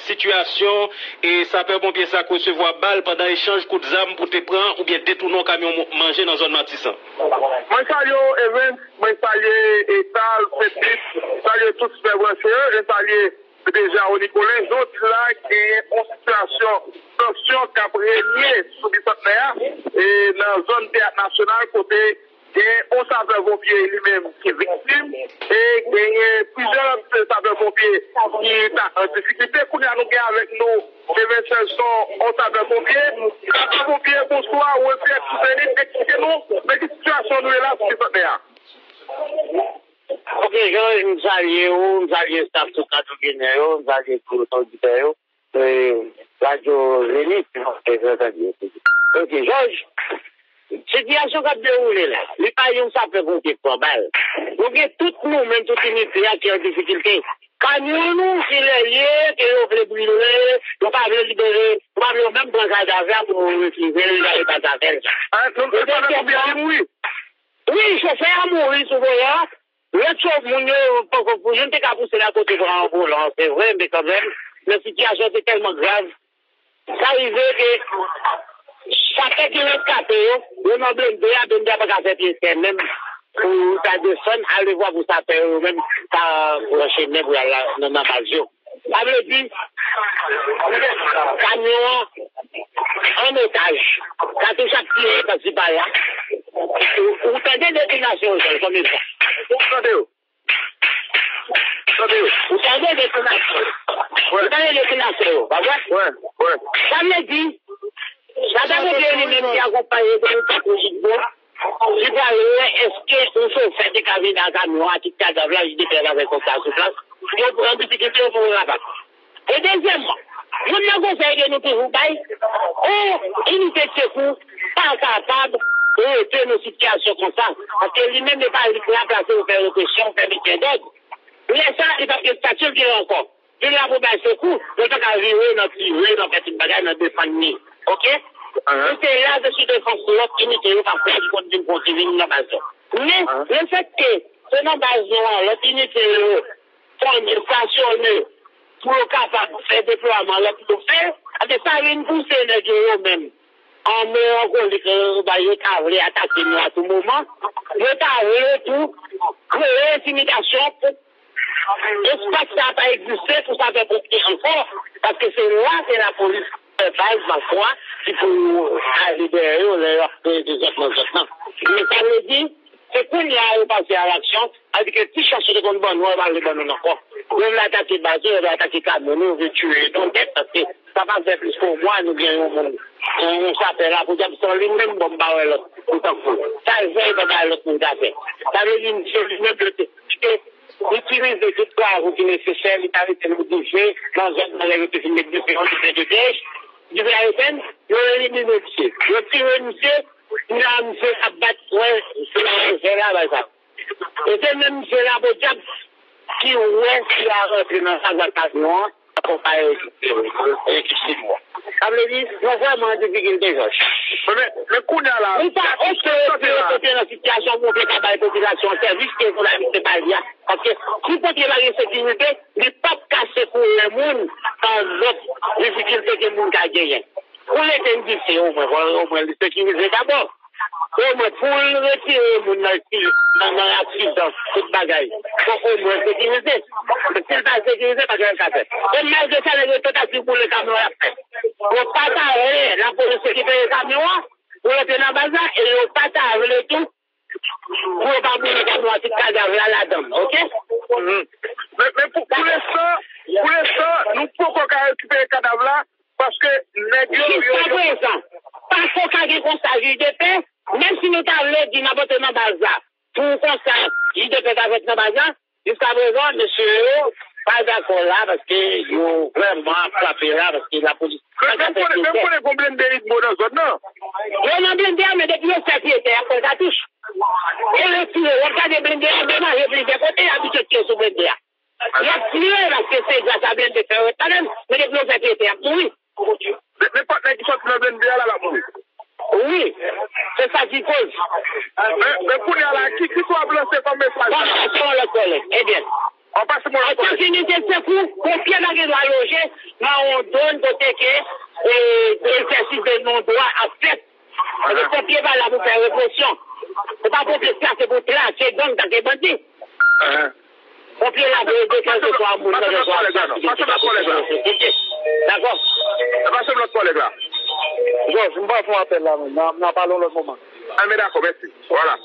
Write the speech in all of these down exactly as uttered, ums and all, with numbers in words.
Sitiyasyon, e sapè ponpye sa k resevwa bal pandan echanj kout zam pou te pran oubyen detounen yon kamyon mo- manje nan zòn Matisan. Mwen salye w, Evens. Mwen salye Etal, Fredlis. Salye tout sipè branche yo e salye P D G a Nicolas. Jodi la, genyen yon sitiyasyon tansyon k ap renye sou Bisantnè a e nan zòn Teyat Nasyonal kote gen yon sapè ponpye li menm ki viktim e genyen plizyè lòt sapè ponpye ki ta an difikilte. Kounye a nou gen avèk nou Evenselson, yon sapè ponpye. Sapè ponpye, bonswa, ou epi ak tout elit, eksplike nou nan ki sitiyasyon nou ye la sou Bisantnè a. Ok, Jòj, m salye ou, m salye staff tout Katrepyennè yo, m salye tout oditè yo. Radyo Zenith, ok, Jòj, sitiyasyon k ap dewoule la, li pa yon sapè ponpye k pran bal. Nou gen tout nou menm, tout inite a ki an difikilte. Kamyon nou, ki lè l ye, ke yo vle brile, yo pa vle libere, yo pa vle yo menm pran kadav la pou yo refize l, y ale pa zafè l. E dezyèmman, wi, chofè a mouri sou volan. Lòt yo, moun yo poko pou youn te ka pouse l akote pran volan an, se vre, men kanmenm, men sitiyasyon te tèlman grav, sa rive ke chak ki reskape yo, yo nan blende a, blende a pa ka fè pye tè menm pou ta desann, alevwa pou sapè yo menm ta branche men pou y al nan baz yo. Sa vle di, kamyon an an otaj, katouch ap tire pasi pala. Ou tande detonasyon yo, Jòj, kòmil sa? Ou tande yo? Tande yo. Ou tande detonasyon yo? Ou tande detonasyon yo, pa vre? Sa vle di, sa ta vle di li menm ki akonpaye de yon tankou Igbo, ki pral wè èske yon chofè te ka vin ak kamyon a, kit kadav la, jis de fè avèk kòb sa sou plas, yo pran difikilte yo pou yo kapab. E dezyèmman, youn nan konsèy ke nou toujou bay, yon inite de sekou pa kapab rete nan sitiyasyon konsa, paske li menm e pa li k la plase pou fè represyon, fè mentyen dòd. Lè sa, li p ap gen estati l gen ankò. Li la pou bay sekou, men l pa ka vire nan tire, nan fè tout bagay, nan defann li. Ok? Li te la, se sou defans lòt inite yo pa fè ki konn vin pran ki vin nan baz yo. Men, lefètke se nan baz nou an, lòt inite yo fòme, estasyone pou yo kapab fè deplwaman lè pou yo fè, anben sa vin pouse nèg yo yo menm an melankolik, ba yo ta vle atake nou a tou moman, yo ta vle tou kreye entimidasyon pou espas sa pa egziste pou sapè ponpye ankò, paske se la ke lapolis fè baz pafwa ki pou ale dèyè yo lè y ap kreye dezòd nan zòn nan. Men sa vle di, se kounye a yo pase a laksyon, sa vle di ke ti chans yo te konn ban nou an, yo pa vle ban nou l ankò. Yo vle atake baz nou, yo vle atake kamyon nou, yo vle tiye nou nèt, paske sa pa fè plis ke yon mwa nou gen yon moun, yon, yon sapè Lapodyab san li menm, bon, m pa wè lòt pou tankou l. Sa l fè, li pa bay lòt moun ka fè. Sa vle di, misye li menm, yo te, te itilize tout travay ki nesesè, li ta rete nan dife, nan zòn nan lè yo te fin met dife, yon dife de pyèj, dife a etenn, yo elimine misye. Yo tire misye, kounye a misye ap bat, wè, se la, se la, bay sa. E se menm misye Lapodyab ki wè si a rantre nan kazak kamyon an, akonpaye ekip Sidwo. Sa vle di, nou vrèman an difikilte, Jòj. Men, men kounye a la, li pa oke pou yo pote nan sitiyasyon pou yo te ka bay popilasyon an sèvis ke jounalis te bay li a. Paske si ponpye pa gen sekirite, li p ap ka sekoure moun nan lòt difikilte ke moun ka genyen. Pou l etenn dife, omwen, omwen li sekirize dabò. Omwen, pou l retire moun nan, nan, nan aksidan, tout bagay, fòk omwen sekirize. Men si l pa sekirize, pa gen anyen l ka fè. E malgre sa, nèg yo tantativ boule kamyon an y ap fè. Yo pa ta vle lapolis rekipere kamyon an pou l antre nan baz la, e yo pa ta vle tou pou yo pa boule kamyon an, kit kadav la ladan l, oke? Men, men pou, pou lenstan, pou lenstan, nou poko ka rekipere kadav la, paske nèg yo, yo, yo. Jiskaprezan, pa ko ka gen konsa jij de pè, menm si nou ta vle di n ap antre nan baz la, pou konsa jij de pè ta fèt nan baz la, jiskaprezan, mesye yo pa dakò la, paske yo vrèman ap frape la, paske lapolis pa ka fè pye tè. Men m konnen gen yon blende Igbo nan zòn nan. Yo nan blende a, men depi yo fè pye tè, y ap pran katouch. E yo tire, w ap gade blende a, men mare plizyè kote, y abitye tire sou blende a. Y ap tire paske se gras a blende fè yo ret ladan l, men depi yo fè pye tè, y ap mouri. Men, men patnè ki sòti nan blende a la, l ap mouri. Wi, se sa ki koz. Men, men kounye a la, ki, ki sa w ap lanse kòm mesaj? Bon, se yon lòt pwoblèm. Ebyen, An pase mwen lòt kote. Antanke inite sekou, ponpye pa gen dwa loje nan yon zòn kote ke, e, egzèsis de non dwa ap fèt. Paske ponpye pa la pou fè represyon. Se pa ponpye sa, se pou trake gang, trake bandi. Ponpye la pou ede kèlkeswa moun nan bezwen. Dakò. Pase m lòt kòlèg la. Jòj, m pral fè yon apèl la menm. N a, n a pale yon lòt moman. A, men dakò, mèsi. Vwala.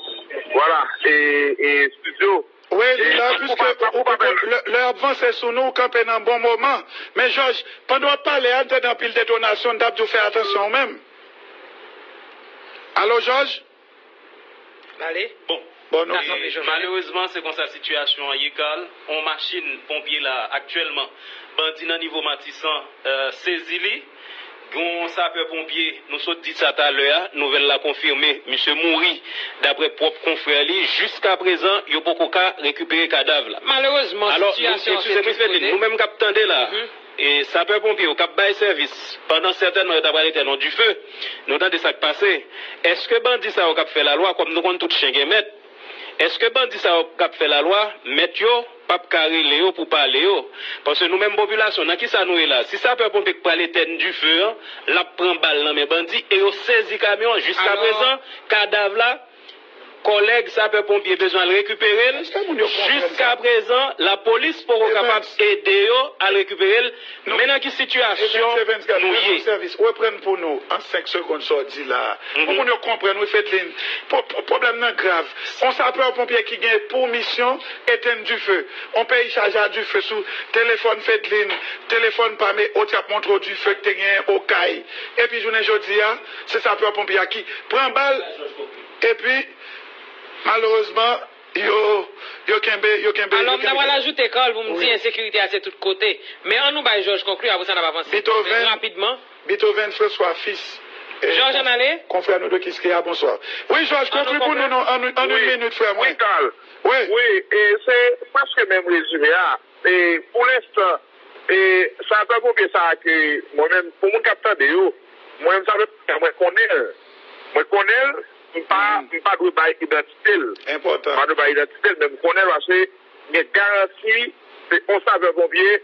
Vwala. E, e, studio. Wi, li la, piske ou, ou, lè, lè y ap vanse sou nou, ou kanpe nan bon moman. Men Jòj, pandan w ap pale a, n tande anpil detonasyon, n t ap di w fè atansyon ou menm. Alo, Jòj? L ale? Bon. Bon, nou. N ap kanpe, Jòj. Malerezman, se konsa sitiyasyon an ye, Carl. On machin ponpye la, aktyèlman, bandi nan nivo Matisan, euh, sezi li. Gen yon sapè ponpye, nou sot di sa talè a, nouvèl la konfime, misye mouri, daprè pwòp konfrè li. Jiskaprezan, yo poko ka rekipere kadav la. Malerezman, sitiyasyon an se tris kote. Alò, nou, eskize m, Fredlin, nou menm k ap tande la, e sapè ponpye yo k ap bay sèvis, pandan sètènman yo ta pral etenn yon dife, nou tande sa k pase. Èske bandi sa yo k ap fè lalwa, kòm nou konn tout chen gen mèt, èske bandi sa yo k ap fè lalwa, mèt yo p ap ka rele yo pou pale yo? Paske nou menm popilasyon, nan kisa nou ye la? Si sapè ponpye k pral etenn dife an, l ap pran bal nan men bandi e yo sezi kamyon an. Jiskaprezan, kadav la, kòlèg sapè ponpye bezwen al rekipere l. Jiskaprezan, lapolis poko kapab ede yo al rekipere l. Men nan ki sitiyasyon nou ye? Reprann pou nou an senk segonn sa w di la a. Pou moun yo konprann, wi, Fedlin. Pwoblèm nan grav. On sapè ponpye ki gen pou misyon etenn dife. On peyi chaje a dife sou telefòn Fedlin, telefòn pa m e ot y ap montre w dife k te genyen Okay. Epi jounen jodi a, se sapè ponpye a ki pran bal. Epi, malerezman, yo, yo kenbe, yo kenbe, yo kenbe. Alò, m ta pral ajoute, Carl, pou m di ensekirite a se tout kote. Men ann nou bay Jòj konkli, apre sa n ap avanse. Beethoven, rapidman. Beethoven François Fils. Jòj, ann ale. Konfrè nou de Kiskeya, bonswa. Wi, Jòj, konkli pou nou, non, an, an yon minit, frè mwen. Wi, Carl. Wi. Wi, e se prèske menm rezime a. E pou lenstan, e sapè ponpye sa a ke mwen menm, pou moun k ap tande yo, mwen menm sapè ponpye a, mwen konnen l. Mwen konnen l, m pa, m pa dwe bay idantite l. Enpòtan. M pa dwe bay idantite l, men m konnen l paske gen garanti se yon sapè ponpye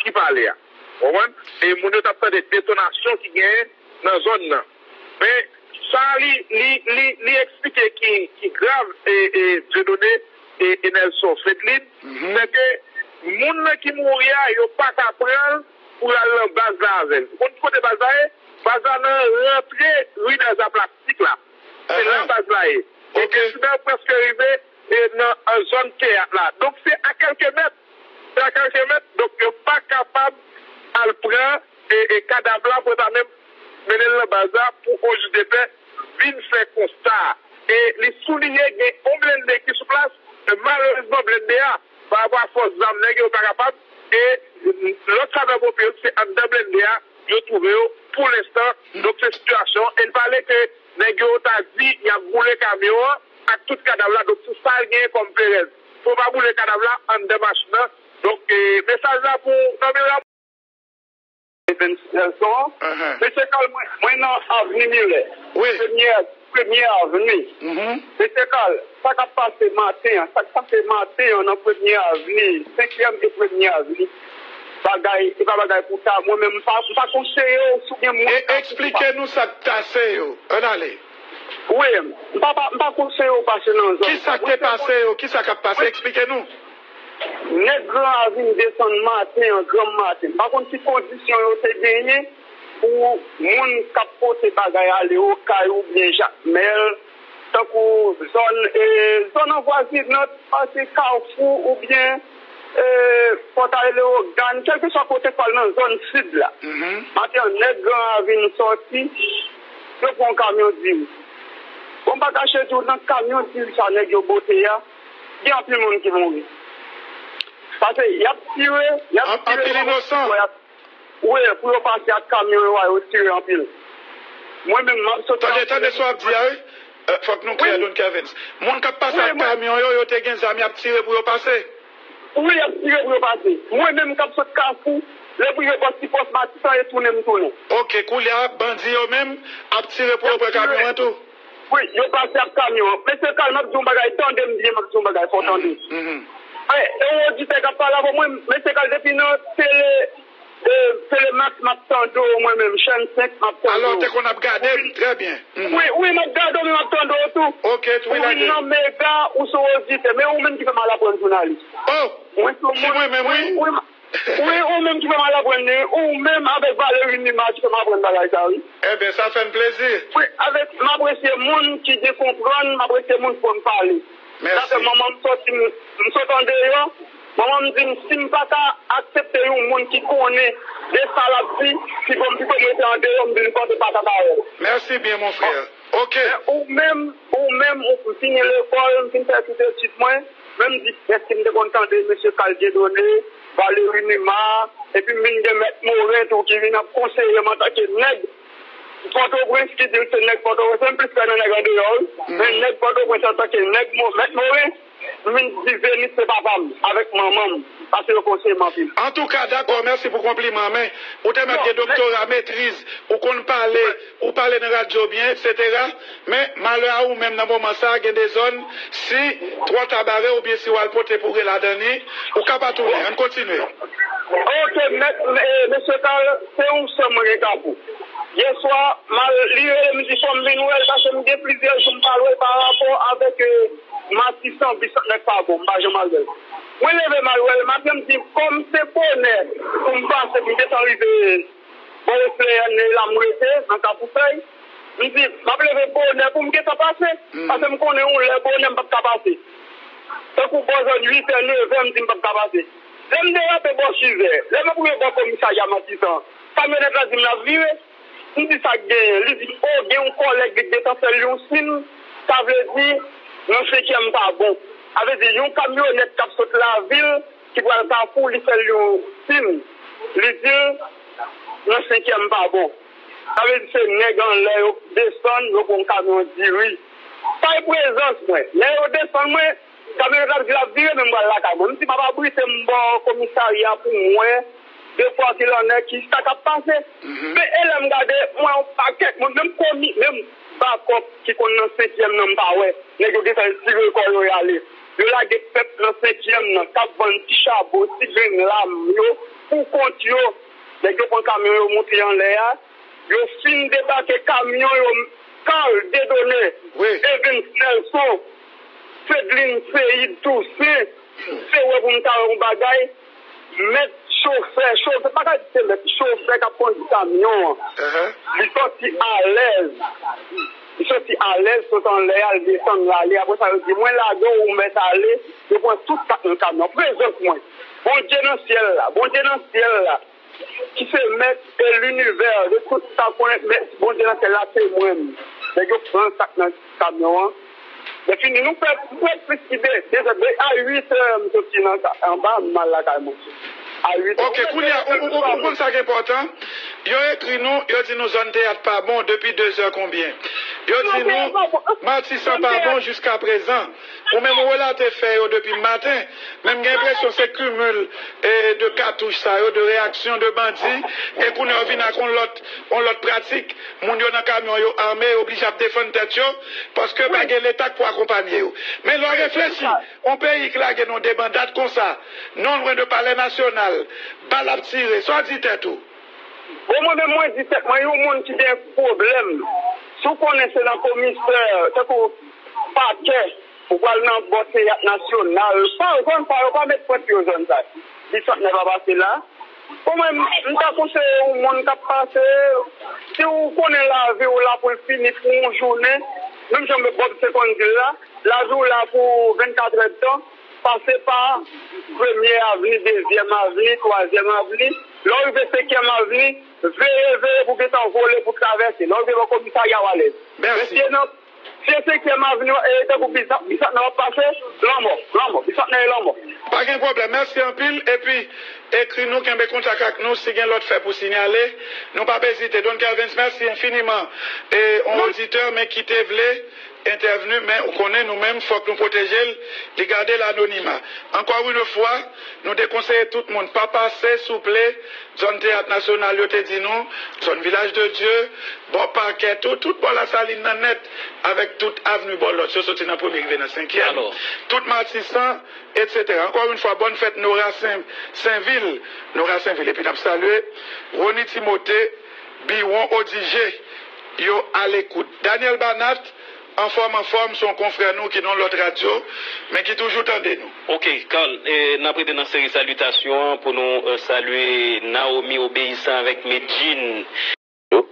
ki pale a. Ou konprann? E moun yo t ap tande detonasyon ki genyen nan zòn nan. Men, sa li, li, li, li eksplike ki, ki grav, e, e, Dieudonné, e, e Nelson Fedlin, se ke moun nan ki mouri a, yo pa ka pran l pou y al nan baz la avè l. Ou konn ki kote baz la ye? Baz la nan rantre ri Dèza Plastik la. Se la baz la ye. E Esmer prèske rive e nan, an zòn teyat la. Donk, se a kèlke mèt. Se a kèlke mèt. Donk, yo pa kapab al pran e, e kadav la pou yo ta menm mennen l nan baz la pou on jij de pè vin fè konsta a. E li souliye gen on blende ki sou plas, men malerezman blende a, pa rapò a fòs zam nèg yo pa kapab, e lòt sapè ponpye yo ki se anndan blende a, yo twouve yo pou lenstan. Donk se sitiyasyon, e l pale ke nèg yo ta di y ap boule kamyon an ak tout kadav la, donk se sa l genyen kòm perèz. Fò pa boule kadav la anndan machin nan. Donk, e, mesaj la pou Nòmil Rameau. Evens Nelson. Mesye Carl, mwen, mwen nan Avni Milè. Premye, Premye Avni. Mesye Carl, sa k ap pase maten an, sa k pase maten an nan Premye Avni, senkyèm e Premye Avni, bagay, se pa bagay pou ta. Mwen menm, m pa, m pa konseye w si w gen moun. E eksplike nou sa k pase yo. Ann ale. Wi, m pa, pa, m pa konseye w pase nan zòn sa. Kisa k te pase yo? Kisa k ap pase? Eksplike nou. Nèg Gran Ravin desann maten an, granm maten. M pa konn ki kondisyon yo te genyen pou moun k ap pote bagay ale Okay oubyen Jakmèl, tankou zòn, e, zòn anvwazinant, pase Kafou oubyen, e, Pòtay Lewogàn, kèlkeswa kote k pral nan zòn sid la. Maten an, nèg Gran Ravin sòti, yo pran yon kamyon diri. Bon, m pa kache di w, nan kamyon diri sa nèg yo bote a, gen anpil moun ki mouri. Paske y ap tire, y ap tire. Anpil inosan. Wi, pou yo pase ak kamyon yo a, yo tire anpil. Mwen menm, m ap sot. Tande, tande sa w ap di a, wi. Fòk nou klè, Don Kervens. Moun k ap pase ak kamyon yo, yo te gen zam, y ap tire pou yo pase. Wi, y ap tire pou yo pase. Mwen menm k ap sot Kafou, lè m rive bò ti pòs Matisan, e tounen m tounen. Oke, koulye a, bandi yo menm ap tire pou yo pran kamyon an tou. Wi, yo pase ak kamyon an. Mesye Carl, m ap di w yon bagay, tande m byen, m ap di w yon bagay, fò w tande. E, e yon oditè k ap pale avè mwen, mesye Kal, depi nan tele, e, Telemax, m ap tande w, mwen menm, chèn senk, m ap tande w. Alò, w te konn ap gade m, trè byen. Mhm. Wi, wi, m ap gade w, men m ap tande w tou. Ok, wi, ou vin nan Mega, ou se yon oditè, men ou menm ki fè m al aprann jounalis. Oh, mwen se yon moun, mwen menm, wi, wi, wi, ou menm ki fè m al aprann li, ou menm avèk Valery Numa ki fè m aprann bagay sa, wi. Enben, sa fè n plezi. Wi, avèk, m apresye moun ki gen konprann, m apresye moun ki konn pale. Mèsi. Sa fè manman m sòti, m, m sot andeyò. Manman m di m, si m pa ka aksepte yon moun ki konnen de sa l ap di, pito m, pito m rete andeyò, m vin pòte patat avè l. Mèsi byen, mon frè. Ok. Men ou menm, ou menm, ou fin lekòl, m fin fè tout etid mwen, men m di, èske m te konn tande mesye Kal Dieudonné, Valery Numa, epi m vin gen Mèt Morin tou ki vin ap konseye m antanke nèg Pòtoprens ki di l se nèg Pòtoprens, men m plis kwè nan nèg andeyò, wi. Men nèg Pòtoprens antanke nèg Mo-, Mèt Morin, m vin di Zenith se papa m, avèk manman m, paske yo konseye m anpil. Antouka, dakò, mèsi pou konpliman, men ou te mèt gen doktora, metriz, ou konn pale, ou pale nan radyo byen, etsetera. Men, malè a ou menm nan moman sa a, gen de zòn, si twò ta bare oubyen si w al pote pouri ladan li, ou ka pa tounen. Ann kontinye. Ok, mèt, e, mesye Kal, se yon sè mwen gen Kafou. Yè swa, m al, li rele m di fò m vin wè l, paske m gen plizyè jou m pa al wè l pa rapò avèk, e, Matisan, Bisantnè k pa bon, m pa janm al wè l. Mwen leve m al wè l, maten m di, kòm se bonè pou m pase, pou m desann rive bò Wesleyan la m rete, nan Kafoufèy. M di, m ap leve bonè pou m gentan pase, paske m konnen yon lè bonè m p ap ka pase. Tankou bò zòn uit è, nèf è, m di m p ap ka pase. Lè m derape bò Sizè, lè m ap rive bò komisarya Matisan, kamyonèt la di m l ap vire. M di sa k genyen. Li di, o, gen yon kòlèg li gentan fè l yon siy. Sa vle di, nan senkyèm pa bon. Sa vle di, yon kamyonèt k ap sot lavil, ki pral Kafou, li fè l yon siy. Li di l, nan senkyèm pa bon. Sa vle di, se nèg anlè yo desann, yo pran yon kamyon diri. Sa e prezans mwen. Lè yo desann mwen, kamyonèt la di l ap vire, men m pral lakay mwen. M di, m ap abrite m bò komisarya pou m wè de fwa ki lannè ki sa k ap pase. Men e lè m gade, m wè yon pakèt moun, menm komi, menm bakòp ki konn nan senkyèm nan, m pa wè. Nèg yo gentan tire kò yo y ale. Yo lage pèp nan senkyèm nan, k ap vann ti chabon, ti grenn lam yo, pou kont yo. Nèg yo pran kamyon yo moute anlè a. Yo fin debake kamyon yo, Carl Dedone, Evens Nelson, Fedlin Seid Toussaint, se wè pou m ta wè yon bagay. Mèt chofè, chofè, pa ka di se mèt, chofè k ap kondui kamyon an. Li sòti alèz. Li sòti alèz, sot anlè a, l desann l ale. Apre sa, yo di, mwen lage w, ou mèt ale. Yo pran tout sa k nan kamyon. Prezans mwen. Bondye nan syèl la, Bondye nan syèl la, ki se mèt e linivè, de tout sa konnen, men Bondye nan syèl la temwen m. Nèg yo pran sa k nan kamyon an. Lè fini, nou fè, nou fè plis ki de, de zè, de, a uit è, m soti nan ka-, anba, m al lakay mwen. A uit è. Ok, kounye a, ou, ou, ou, ou konn sa k enpòtan? Yo ekri nou, yo di nou zòn teyat pa bon depi de zè konbyen? Yo di nou Matisan pa bon jiska prezan. Ou menm ou relate fè yo depi maten, men m gen enpresyon se kimil, e, de katouch sa yo, de reyaksyon de bandi, e kounye a yo vin ak yon lòt, yon lòt pratik. Moun yo nan kamyon yo ame, yo oblije ap defann tèt yo, paske pa gen Leta k pou akonpanye yo. Men lè w reflechi, yon peyi k lage nan debandad konsa, non lwen de Palè Nasyonal, bal ap tire, sa w di tèt ou? Bon, mwen menm, mwen di tèt mwen, yon moun ki gen pwoblèm, si w konnen se nan komisè, tankou pakè, ou pral nan bò teyat nasyonal, pa zòn sa yo, pa met pwent yo zòn sa. Bisantnè pa pase la. Bon, mwen, m ta konseye yon moun k ap pase, si w konnen lavi w la pou l fini pou yon jounen, menm jan Bob te konn di l la, lavi w la pou vennkat è d tan, pase pa premye avni, dezyèm avni, twazyèm avni. Lè w rive senkyèm avni, veye, veye pou gentan vole, pou travèse. Lè w rive bò komisarya, w alèz. Mèsi. Men si e nan, si e senkyèm avni, e tankou Bisantnè w ap pase, lanmò, lanmò, Bisantnè e lanmò. Pa gen pwoblèm. Mèsi anpil. Epi, ekri nou, kenbe kontak ak nou. Si gen lòt fè pou sinyale, nou p ap ezite. Don Kervens, mèsi enfiniman. E, yon oditè, men ki te vle entèvni, men ou konnen nou menm, fòk nou pwoteje l, li gade l anonima. Encore une fois, nou dekonseye tout moun, pa pase, souple, zòn teyat nasyonal, yo te di nou, zòn Vilaj de Dye, bò pakè, tout, tout bò Lasalin nan nèt, avèk Tout avni Bòlòt yo soti nan premye rive nan senkyèm. Tout Matisan, etsetera. Encore une fois, bonne fête Nora Sen, Senvil. Nora Senvil. Epi n ap salye Rony Timote, Biwon Odigé. Yo alekout. Daniel Banat, anfòm, anfòm, se yon konfrè nou ki nan lòt radyo, men ki toujou tande nou. Ok, Carl, eh, n ap rete nan seri salitasyon an pou nou eh, salye Naomi Obeyisan avèk Medjine. Yo.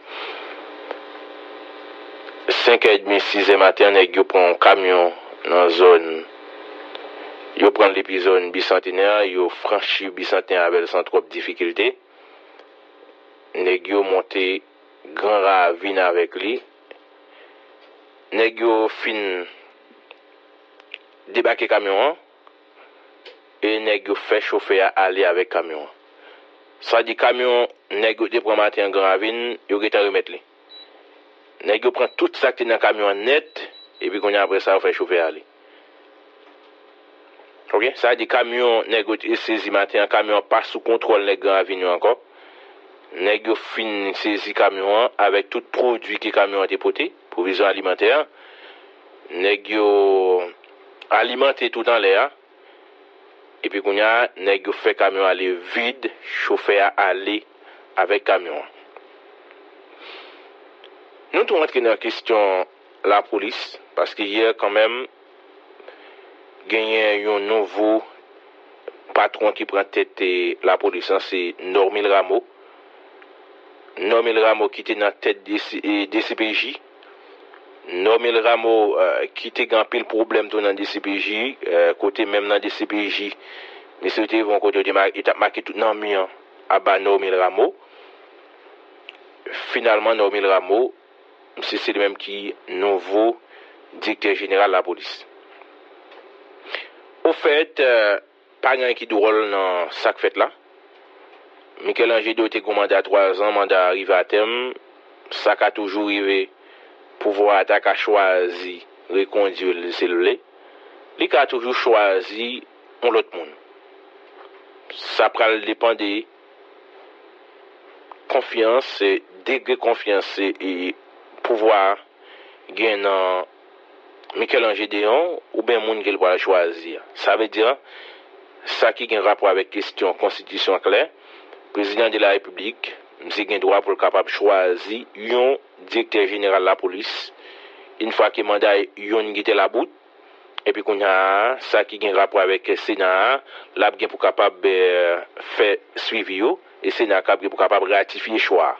Senk è edmi, sis è maten an, nèg yo pran yon kamyon nan zòn. Yo pran l depi zòn Bisantenè, yo franchi Bisantenè avè l san twòp difikilte. Nèg yo monte Gran Ravin avèk li. Nèg yo fin debake kamyon an. E nèg yo fè chofè a ale avèk kamyon an. Sa di kamyon nèg yo te pran maten an Gran Ravin, yo gentan remèt li. Nèg yo pran tout sa k te nan kamyon an nèt, epi kounye a apre sa yo fè chofè a ale. Ok, sa di kamyon nèg yo te sezi maten an, kamyon an pa sou kontwòl nèg Gran Ravin yo ankò. Nèg yo fin sezi kamyon an avèk tout pwodui ke kamyon an te pote, pwovizyon alimantè. Nèg yo alimante tout anlè a. Epi kounye a, nèg yo fè kamyon ale vid, chofè a ale avèk kamyon an. Nou tou antre nan kesyon lapolis, paske yè kanmenm, genyen yon nouvo patwon ki pran tèt eh, lapolis lan, se Normil Rameau. Normil Rameau ki te nan tèt D C, eh, D C P J. Normil Rameau eh, ki te gen anpil pwoblèm tou nan D C P J, eh, kote menm nan D C P J, misye te rive yon kote yo te ma- yo t ap make tout nan mi an aba Normil Rameau. Finalman, Normil Rameau, misye se li menm ki nouvo direktè jeneral lapolis. Ofèt, eh, pa gen anyen ki dwòl nan sa k fèt la. Michel-Ange Deon te gen yon manda twa zan, manda a rive a tèm, sa ka toujou rive, pouvwa a ta ka chwazi rekondui l si l vle. Li ka toujou chwazi yon lòt moun. Sa pral depann de konfyans, degre konfyans e pouvwa a gen nan Michel-Ange Deon oubyen moun ke l pral chwazi a. Sa vle di, sa ki gen rapò avèk kesyon konstitisyon an klè, Prezidan de la Repiblik, misye gen dwa pou l kapab chwazi yon direktè jeneral lapolis, yon fwa ke manda youn gentan about, epi kounye a, sa ki gen rapò avèk Sena a, l ap gen pou kapab eh, fè swivi yo, e Sena a k ap gen pou kapab ratifye chwa a.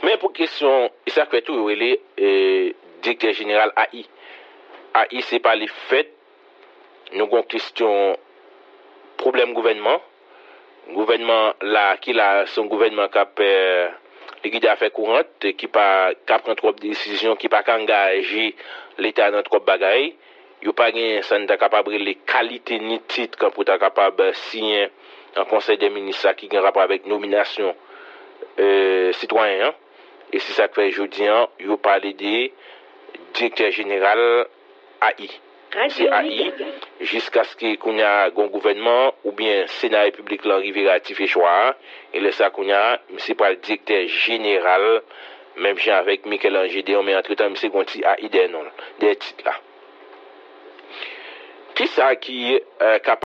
Men pou kesyon, e sa k fè tou yo rele eh, direktè jeneral A I. A I se pa li fèt, nou gon kesyon pwoblèm gouvènman. Gouvènman la ki la, se yon gouvènman k ap eh, li kite afè kourant, ki pa ka pran twòp desizyon, ki pa ka angaje Leta nan twòp bagay. Yo pa gen sa n ta kapab rele kalite ni tit kan pou ta kapab siyen an konsèy dè minis sa ki gen rapò avèk nominasyon eh, sitwayen an. E se sa k fè jodi an, yo pale de direktè jeneral A I. Se A I, jiskaske kounye a gon gouvènman oubyen Sena Repiblik lan rive ratifye chwa a, e lè sa kounye a, misye pral direktè jeneral, menm jan avèk Michel-Ange Deon, men antretan, misye gon ti A I dèyè non l, dèyè tit la. Kisa ki eh, kapab